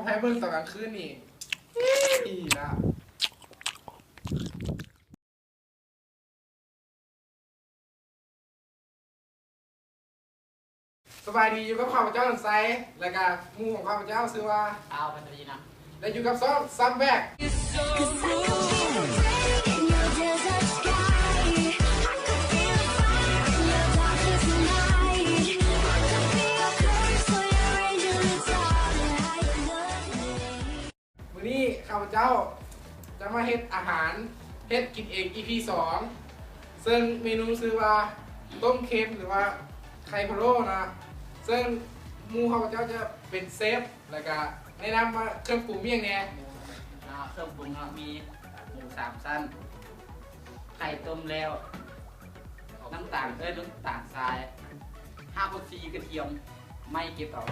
ໃຫ້ເບິ່ງຕອນກາງຄືນນີ້ ອີ່ລະ. ສະບາຍດີ ຢູ່ກັບຂ້າພະເຈົ້າ ໜັງໄຊ ແລະກະໝູ່ຂອງຂ້າພະເຈົ້າຊື່ວ່າ ອາວ ພັນທະວີນະ ແລະຢູ່ກັບຊ່ອງ ຊຳແບັກ.มื้อนี้ข้าพเจ้าจะมาเฮ็ดอาหาร เฮ็ดกินเอง อีพีสอง ซึ่งเมนูชื่อว่าต้มเค็ม หรือว่าไข่พะโล้นะ ซึ่งหมู่ข้าพเจ้าจะเป็นเชฟ แล้วก็แนะนำว่าเครื่องปรุงมีหยังแหน่ อ่า เครื่องปรุงเนาะ มีหมูสามชั้น ไข่ต้มแล้ว น้ำตาล เอ้ย น้ำตาลทราย รากผักชี กระเทียม ไม้เก็บเอา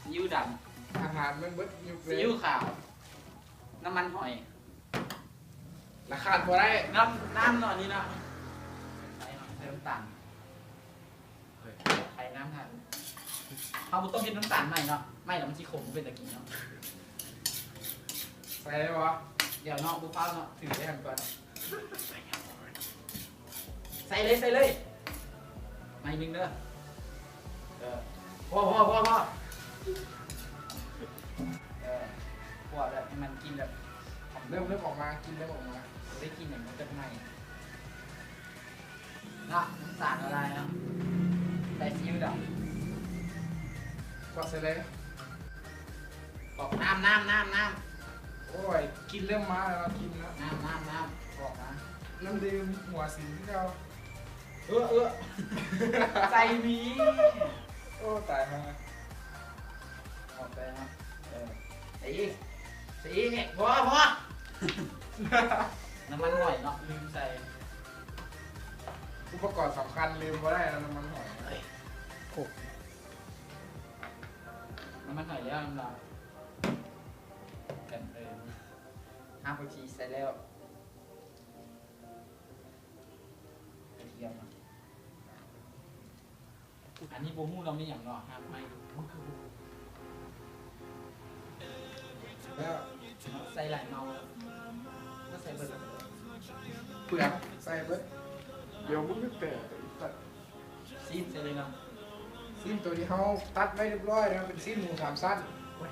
ซีอิ๊วดำ อาหารมันเบิดยุคเลย ซีอิ๊วขาว น้ำมันหอย และขาดบ่ได้ น้ำ น้ำเนาะ อันนี้เนาะ ใส่เนาะ ใส่น้ำตาล ใส่น้ำหั่น เฮาบ่ต้องเฮ็ดน้ำตาลใหม่เนาะ ใหม่แล้วมันสิขม บ่เป็นตากินเนาะ ใส่ได้บ่ เดี๋ยวเนาะ บ่ฟ้าวเนาะ ถือไว้หั่นก่อน ใส่เลย ใส่เลย หน่อยหนึ่งเด้อ เออ พอ พอ พอ พอ เออ พอแล้ว ให้มันกินแบบ เริ่ม เริ่มออกมา กลิ่นเริ่มออกมา ได้กลิ่นอย่างมันจะใหม่ เนาะ น้ำตาลละลายเนาะ ใส่ซีอิ๊วดำ กดใส่เลย กรอกน้ำ น้ำ น้ำ น้ำ โอ้ย กลิ่นเริ่มมาแล้ว กลิ่นแล้ว น้ำ น้ำ น้ำ กรอกนะ น้ำดื่มหัวสิงที่เรา เออ เออ ใส่หมี โอ้ ตายฮะ ออกไปนะ เออ ใส่อีก ใส่อีก พอ พอ น้ำมันหอยเนาะ ลืมใส่ อุปกรณ์สำคัญลืมบ่ได้นะ น้ำมันหอย เอ้ย โอ้ น้ำมันหอยแล้ว น้ำลาย กัน เออ รากผักชีใส่แล้ว กระเทียมเนาะ อันนี้บ่ฮู้เนาะ มีหยังเนาะ รากไม้ แล้ว ใส่หลายเมาแล้ว ก็ใส่เบิด เปลือกใส่เบิด เดี๋ยวมึงไปแปะไอ้สัตว์ ซีนใส่เลยเนาะ ซีนตัวที่เฮาตัดไว้เรียบร้อยแล้ว เป็นซีนหมูสามชั้น โอ้ย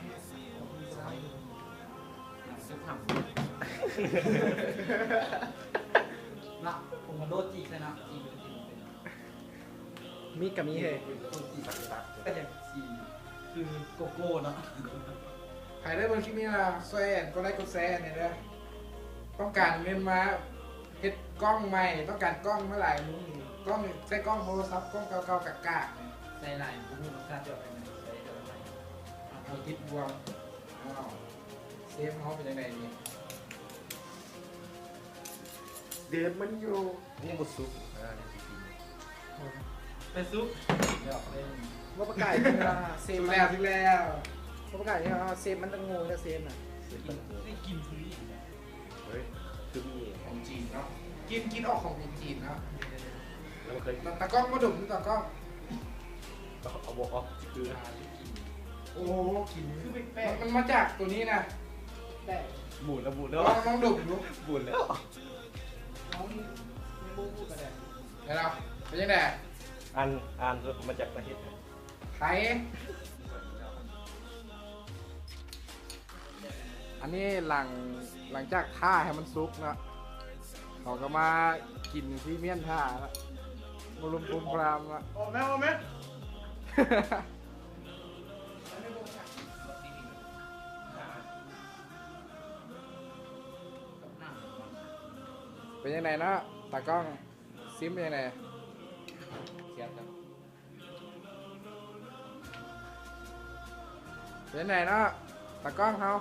หนังสือทำ เนาะ ผมมาโดดจีกใส่เนาะ จีกเป็น จีกเป็น มีดก็มีเฮ้ย โดดจีกตัด ก็อย่างสี คือโกโก้เนาะ ใครได้เบิ่งคลิปนี้นะ ช่วยกดไลค์กดแชร์ให้เด้อ ต้องการเงินมาเฮ็ดกล้องใหม่ ต้องการกล้องมาหลายมื้อ กล้อง ใช้กล้องโทรศัพท์ กล้องเก่าๆ กากๆ ใส่หลาย บ่ฮู้รสชาติจะเป็นจั่งใด ใส่แต่ละใหม่ เอาติดบ่วง อ้าว เชฟเฮาเป็นจั่งใดนี่ เดฟมันอยู่ นี่บ่สุก อ่า นี่สิกิน ไปซุป เดี๋ยวเล่น บ่ประกาศนี่ว่าเชฟ สุกแล้ว สุกแล้ว บ่ประกาศนี่ว่าเชฟมันต้องโง่นะ เชฟน่ะ ได้กินฟรี เฮ้ย คือมีของจีนเนาะ กิน กินออกของจีนเนาะ แล้วมันเคย ตา ตากล้องมาดม ตากล้อง เอา เอาบ่ออก คือ โอ้ กลิ่นคือแปลกๆ มัน มันมาจากตัวนี้นะ แปลก บูดแล้ว บูดแล้ว ลอง ลองดมดู บูดแล้ว ลอง ไม่บูดก็ได้ เดี๋ยวนะ เป็นจั่งใด อ่าน อ่านมาจากประเทศไทย ไทย อันนี้หลัง หลังจากท่าให้มันสุกเนาะ เขาก็มากินที่เมี่ยนท่าละ บ่ลุมพุมพรามละ ออกไหม ออกไหม เป็นจั่งใดเนาะ ตากล้อง ซิมเป็นจั่งใด เสียบครับ เป็นจั่งใดเนาะ ตากล้องเฮา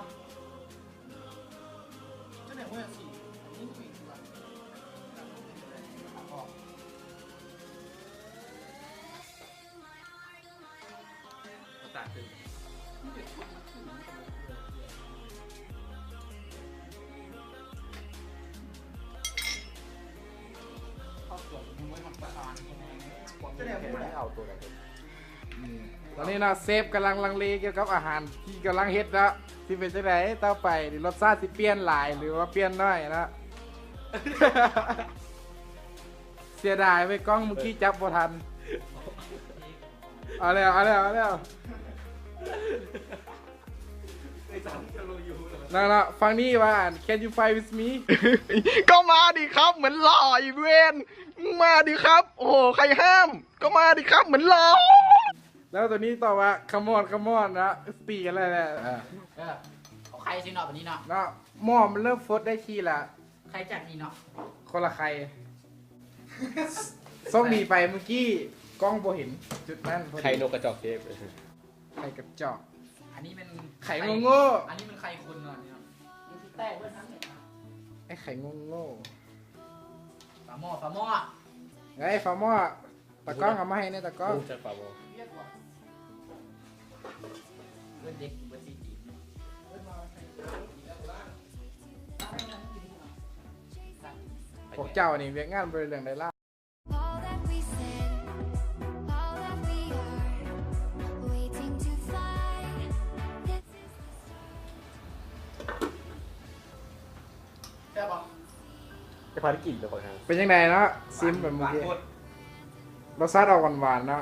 ตາตึง เอาตัวนี้ไว้ทำประธาน จะได้เอาตัวไหน ນີ້ ຕອນນີ້ເນາະ ເຊຟກຳລັງລັງເລກ່ຽວກັບອາຫານທີ່ກຳລັງເຮັດເນາະ ຊິເປັນຈັ່ງໃດຕໍ່ໄປນີ້ ລົດຊາດຊິປ່ຽນຫຼາຍ ຫຼືວ່າປ່ຽນໜ້ອຍເນາະ. ເສຍດາຍເວີຍ ກ້ອງມື້ກີ້ຈັບບໍ່ທັນ. ເອົາແລ້ວ ເອົາແລ້ວ ເອົາແລ້ວ. ເນາະ ເນາະ ຝັ່ງນີ້ວ່າ Can you fight with me? ກໍມາດີຄັບ ເໝືອນຫຼໍ່ ອີເວນ ມາດີຄັບ ໂອ້ໂຫ ໃຄຫ້າມ? ກໍມາດີຄັບ ເໝືອນຫຼໍ່. ແລ້ວໂຕນີ້ຕອບວ່າ Come on, come on ນະ ຕີກັນແລ້ວແຫຼະ. ເອີ ເອີ ເອົາໄຂ່ຊິເນາະ ບາດນີ້ເນາະ ເນາະ ໝໍ້ມັນເລີ່ມຟົດໄດ້ທີ່ລະ ໄຂ່ຈາກນີ້ເນາະ ຄົນລະໄຂ່. ໂຊກດີໄປມື້ກີ້ກ້ອງບໍ່ເຫັນຈຸດນັ້ນພໍດີ. ໄຂ່ນົກກະຈອກເທບ ໄຂ່ກະຈອກ. ອັນນີ້ແມ່ນໄຂ່ໂງ່ໆ ອັນນີ້ແມ່ນໄຂ່ຄົນເນາະ ອັນນີ້ເນາະ ແຕກເບິດທັງນີ້. ໄອ້ໄຂ່ໂງ່ໆ ຝາໝໍ້ ຝາໝໍ້ ເອີຍ ຝາໝໍ້. ຕາກ້ອງເອົາມາໃຫ້ແດ່ ຕາກ້ອງ. ໂອ້ ຈັກປາບໍ່ ເອີ້ນເດັກເບິດສີ່ປີ. ພວກເຈົ້ານີ້ວຽກງານບໍ່ໄດ້ເລື່ອງໄດ້ລາວ. All that we said, all that we are, waiting to fly. This is the ແຊບບໍ່? ຈະພາໄປກິນແລ້ວບັກຫາ. ເປັນຈັ່ງໃດເນາະ? ຊິມແບບມື້ກີ້ ຫວານໂພດ ລົດຊາດອອກຫວານໆເນາະ.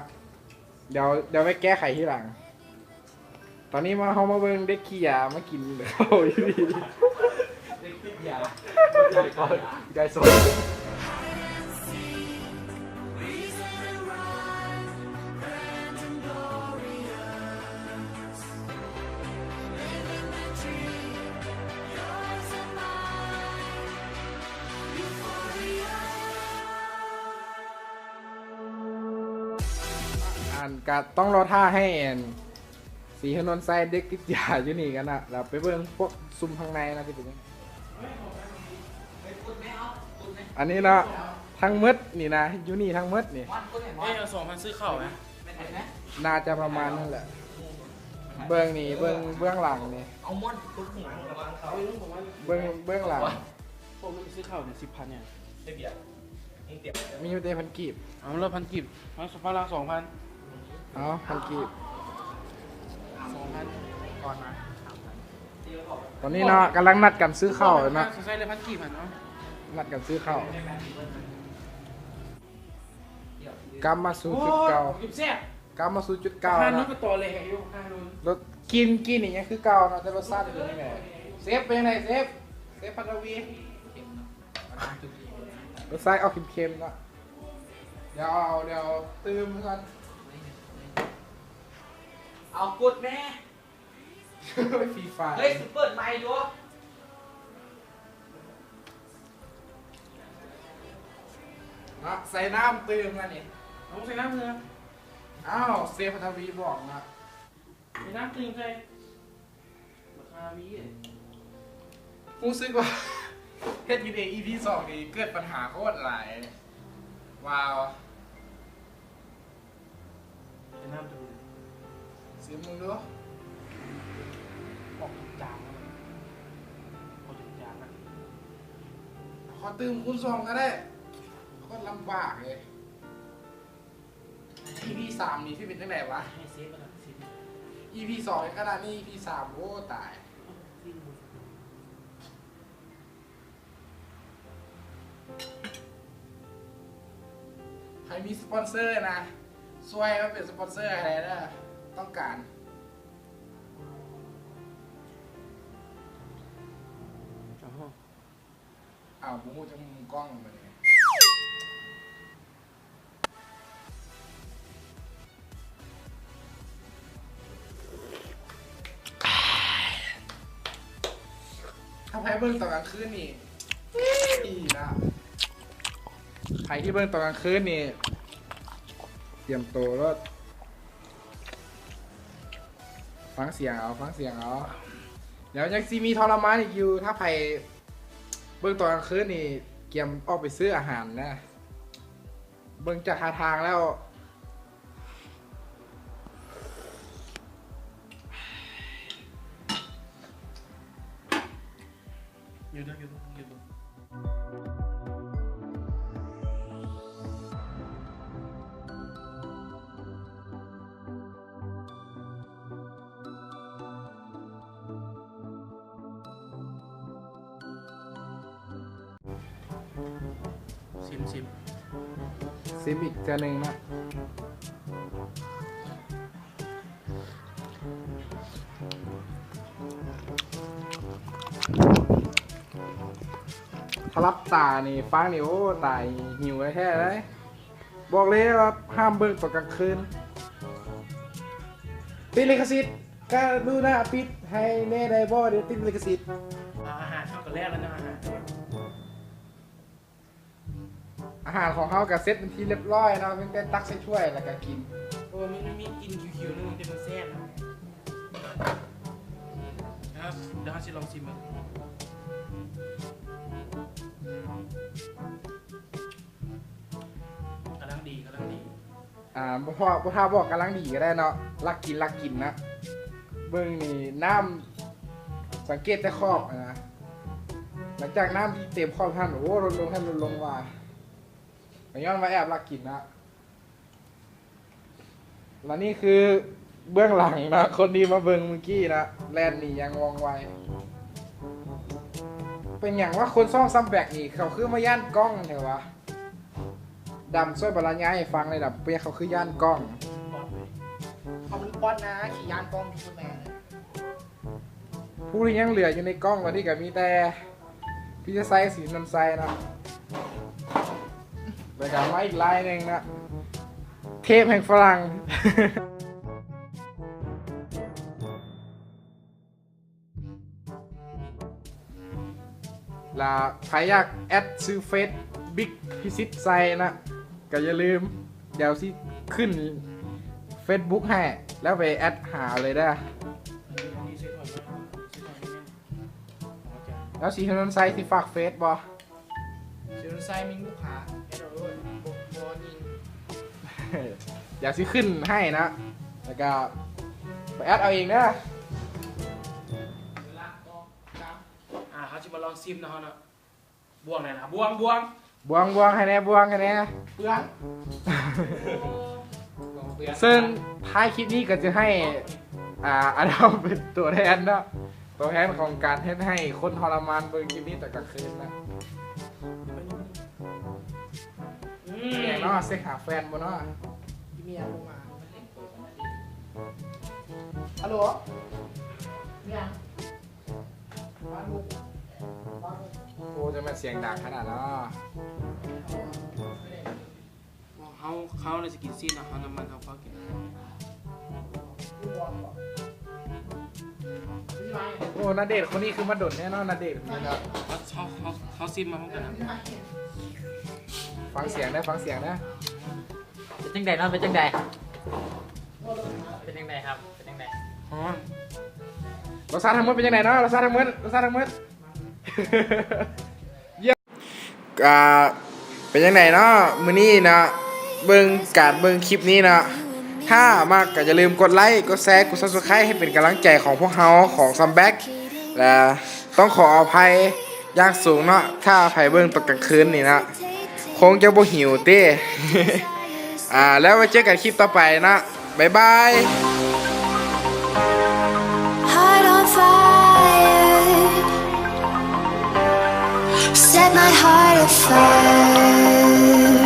ດຽວ ດຽວໄວ້ແກ້ໄຂທີຫຼັງ. ຕອນນີ້ມາ ເຮົາມາເບິ່ງເດັກຂີ້ຢາມາກິນເຂົ້າຢູ່ນີ້. ເດັກຕິດຢາ ໄດ້ສົດ. ອັນ ກະຕ້ອງລໍຖ້າໃຫ້ ອັນ ສີຖະໜົນໄຊເດັກຕິດຢາຢູ່ນີ້ກັນນະ ແລ້ວໄປເບິ່ງພວກຊຸມທາງໃນນະ ຊິເປັນຈັ່ງໃດ. ອັນນີ້ເນາະ ທັງໝົດນີ້ນະ ຢູ່ນີ້ທັງໝົດນີ້. ເອີຍ ເອົາສອງພັນຊື້ເຂົ້ານະ. ໜ້າຈະປະມານນັ້ນແຫຼະ. ເບິ່ງນີ້ ເບິ່ງເບື້ອງຫຼັງນີ້ ເບິ່ງເບື້ອງຫຼັງ. ພວກມັນໄປຊື້ເຂົ້ານີ້ ສິບພັນນີ້ ມີຢູ່ແຕ່ພັນກີບ. ເອົາລະພັນກີບ ເອົາສະພາລະສອງພັນ. ເອົາພັນກີບ ສອງພັນ ກ່ອນນະ. ຕອນນີ້ເນາະ ກຳລັງນັດກັນຊື້ເຂົ້າເນາະ ໃຊ້ເລີຍພັນກີບຫັ້ນເນາະ ນັດກັນຊື້ເຂົ້າ. ກັບມາສູ່ຈຸດເກົ່າ ໂອ້ຍ ກິນແຊບ ກັບມາສູ່ຈຸດເກົ່າ ທານ ເນາະ ມັນກໍຕໍແຫຼຢູ່ ທານ ລົດກິນ ກິນນີ້ຍັງຄືເກົ່າເນາະ ແຕ່ລົດຊາດເປັນຈັ່ງໃດ? ເຊຟເປັນຈັ່ງໃດເຊຟ? ເຊຟພັນທະວີ ລົດຊາດອອກເຄັມໆເນາະ. ດຽວເອົາ ດຽວຕື່ມກ່ອນ. ເອົາກົດແມ່ ຟຣີຟາຍ ເຮີ້ຍ ຊິເປີດໄມດູ. ເນາະ ໃສ່ນ້ຳຕື່ມນະນີ້ ຕ້ອງໃສ່ນ້ຳເພື່ອ ອ້າວ ເຊຟພັນທະວີບອກນະ ໃສ່ນ້ຳຕື່ມໃສ່ ບັກຫາວີ. ຮູ້ສຶກວ່າເຮັດກິນເອງ ອີພີສອງນີ້ເກີດບັນຫາໂຄດຫຼາຍ. ວ້າວ. ໃສ່ນ້ຳຕື່ມ ຊີມເບິ່ງດູ. ອອກຈາງໆ ອອກຈາງໆນະ. ຂໍຕື່ມຄູນສອງກໍໄດ້ ໂຄດລຳບາກເລີຍ. ອີພີສາມນີ້ຊິເປັນຈັ່ງໃດວະ? ໃຫ້ເຊຟມັນນະ ຊີມ. ອີພີສອງຂະໜາດນີ້ ອີພີສາມ ໂອ້ ຕາຍ. ໃຜມີສະປອນເຊີນະ ຊ່ວຍມາເປັນສະປອນເຊີໃຫ້ແດ່ເດີ ຕ້ອງການ. ອ້າວ ບໍ່ຮູ້ຈັກມຸມກ້ອງບາດນີ້. ຖ້າໃຜເບິ່ງຕອນກາງຄືນນີ້ ດີນະ. ໃຜທີ່ເບິ່ງຕອນກາງຄືນນີ້ ຕຽມໂຕໂລດ. ຟັງສຽງເອົາ ຟັງສຽງເອົາ. ດຽວຍັງຊິມີທໍລະມານອີກຢູ່. ຖ້າໃຜເບິ່ງຕອນກາງຄືນນີ້ ກຽມອອກໄປຊື້ອາຫານນະ. ເບິ່ງຈາກທ່າທາງແລ້ວ ຢູ່ເດີ ຢູ່ເດີ ຢູ່ເດີ. ຊິມ ຊິມອີກເທື່ອໜຶ່ງນະ. ຖ້າຫຼັບຕານີ້ ຟັງນີ້ ໂອ້ ຕາຍ ຫິວແທ້ໆເລີຍ. ບອກເລີຍວ່າຫ້າມເບິ່ງຕອນກາງຄືນ. ຕິດລິຂະສິດ, ກະລຸນາປິດໃຫ້ແດ່ໄດ້ບໍ່? ດຽວຕິດລິຂະສິດ. ອາຫານເຮົາກະແລ້ວແລ້ວເນາະ ອາຫານ. ອາຫານຂອງເຮົາກະເສັດເປັນທີ່ລຽບຮ້ອຍເນາະ, ມີແຕ່ຕັກໃສ່ຖ້ວຍແລ້ວກະກິນ. ໂອ້ ມັນມີກິ່ນຂຽວໆໜຶ່ງ ແຕ່ມັນແຊບນະ. ດຽວເຮົາຊິລອງຊິມເບິ່ງ. ກຳລັງດີ ກຳລັງດີ. ອ່າ ບໍ່ ບໍ່ຖ້າບອກກຳລັງດີກະໄດ້ເນາະ, ລັກກິນ ລັກກິນນະ. ເບິ່ງນີ້ ນ້ຳ ສັງເກດແຕ່ຂອບນະ, ຫຼັງຈາກນ້ຳທີ່ເຕັມຂອບຫັ້ນ ໂອ້ ລົດລົງ ແຮງລົດລົງວ່າ ກະຍ້ອນວ່າແອບລັກກິນນະ. ແລະນີ້ຄືເບື້ອງຫຼັງນະ, ຄົນທີ່ມາເບິ່ງມື້ກີ້ນະ ແລ່ນໜີຢ່າງວ່ອງໄວ. ເປັນຫຍັງວະ ຄົນຊ່ອງຊຳແບັກນີ້ ເຂົາຄືມາຢ້ານກ້ອງແທ້ວະ? ດຳ ຊ່ວຍບັນລະຍາຍໃຫ້ຟັງແດ່ດຳ, ເປັນຫຍັງເຂົາຄືຢ້ານກ້ອງ? ເຂົາເປັນປ້ອນນະ ຂີ້ຢ້ານກ້ອງທຸກຄົນແມ່ນະ. ຜູ້ທີ່ຍັງເຫຼືອຢູ່ໃນກ້ອງຕອນນີ້ກະມີແຕ່ ພິຊາໄຊ ສີນວນໄຊເນາະ, ແລ້ວກະມາອີກລາຍໜຶ່ງເນາະ, ເທບແຫ່ງຝຣັ່ງ. ລະໃຜຢາກແອັດຊື່ເຟສ ບິກພິສິດໄຊນະ ກະຢ່າລືມ, ດຽວຊິຂຶ້ນເຟສບຸກໃຫ້ ແລ້ວໄປແອັດຫາເລີຍເດີ. ແລ້ວສີນວນໄຊຊິຝາກເຟສບໍ່? ສີນວນໄຊມີລູກຄ້າແອັດເອົາໂລດ ບໍ່ ບໍ່ຍິງ. ດຽວຊິຂຶ້ນໃຫ້ນະ ແລ້ວກະໄປແອັດເອົາເອງເດີ. ອ່າ ເຮົາຊິມາລອງຊີມນະ ເຮົານະ. ບ່ວງແດ່ນະ ບ່ວງ ບ່ວງ ບ່ວງ ບ່ວງໃຫ້ແດ່ ບ່ວງໃຫ້ແດ່. ເປືອງ ເຊິ່ງທ້າຍຄລິບນີ້ກະຈະໃຫ້ ອ່າ ອາດຳເປັນຕົວແທນເນາະ, ຕົວແທນຂອງການເຮັດໃຫ້ຄົນທໍລະມານເບິ່ງຄລິບນີ້ຕອນກາງຄືນນະ. ອືມ ເປັນຫຍັງເນາະ ເຊັກຫາແຟນບໍ່ເນາະ? ອີເມວບໍ່ມາ. ຮັລໂຫຼ ມີຫຍັງ? ໂອ້ ຈັ່ງແມ່ນສຽງດັງຂະໜາດເນາະ. ເຮົາ ເຮົາໜ້າຊິກິນຊີ້ນເນາະ, ເຮົານ້ຳມັນເຮົາພໍກິນ. ໂອ້ ນາເດດຄົນນີ້ຄືມາດົນແທ້ເນາະ ນາເດດ. ເຮົາ ເຮົາ ເຮົາ ເຮົາຊີມມາພ້ອມກັນນະ. ຟັງສຽງເດີ ຟັງສຽງເດີ. ເປັນຈັ່ງໃດເນາະ ເປັນຈັ່ງໃດ? ເປັນຈັ່ງໃດຄັບ ເປັນຈັ່ງໃດ? ຮອດ. ລົດຊາດທັງໝົດເປັນຈັ່ງໃດເນາະ? ລົດຊາດທັງໝົດ ລົດຊາດທັງໝົດ. ອ່າ ເປັນຈັ່ງໃດເນາະ ມື້ນີ້ເນາະ ເບິ່ງ ການເບິ່ງຄລິບນີ້ເນາະ. ຖ້າມັກກະຢ່າລືມກົດໄລ ກົດແຊ ກົດຊັບສະໄຄຣບ໌ ໃຫ້ເປັນກຳລັງໃຈຂອງພວກເຮົາ ຂອງຊຳແບັກ ແລະ ຕ້ອງຂໍອະໄພຢ່າງສູງເນາະ ຖ້າໃຜເບິ່ງຕອນກາງຄືນນີ້ເນາະ ຄົງຈະບໍ່ຫິວຕິ. ອ່າ ແລ້ວໄວ້ເຈີກັນຄລິບຕໍ່ໄປເນາະ ບາຍບາຍ. Heart on fire, set my heart afire.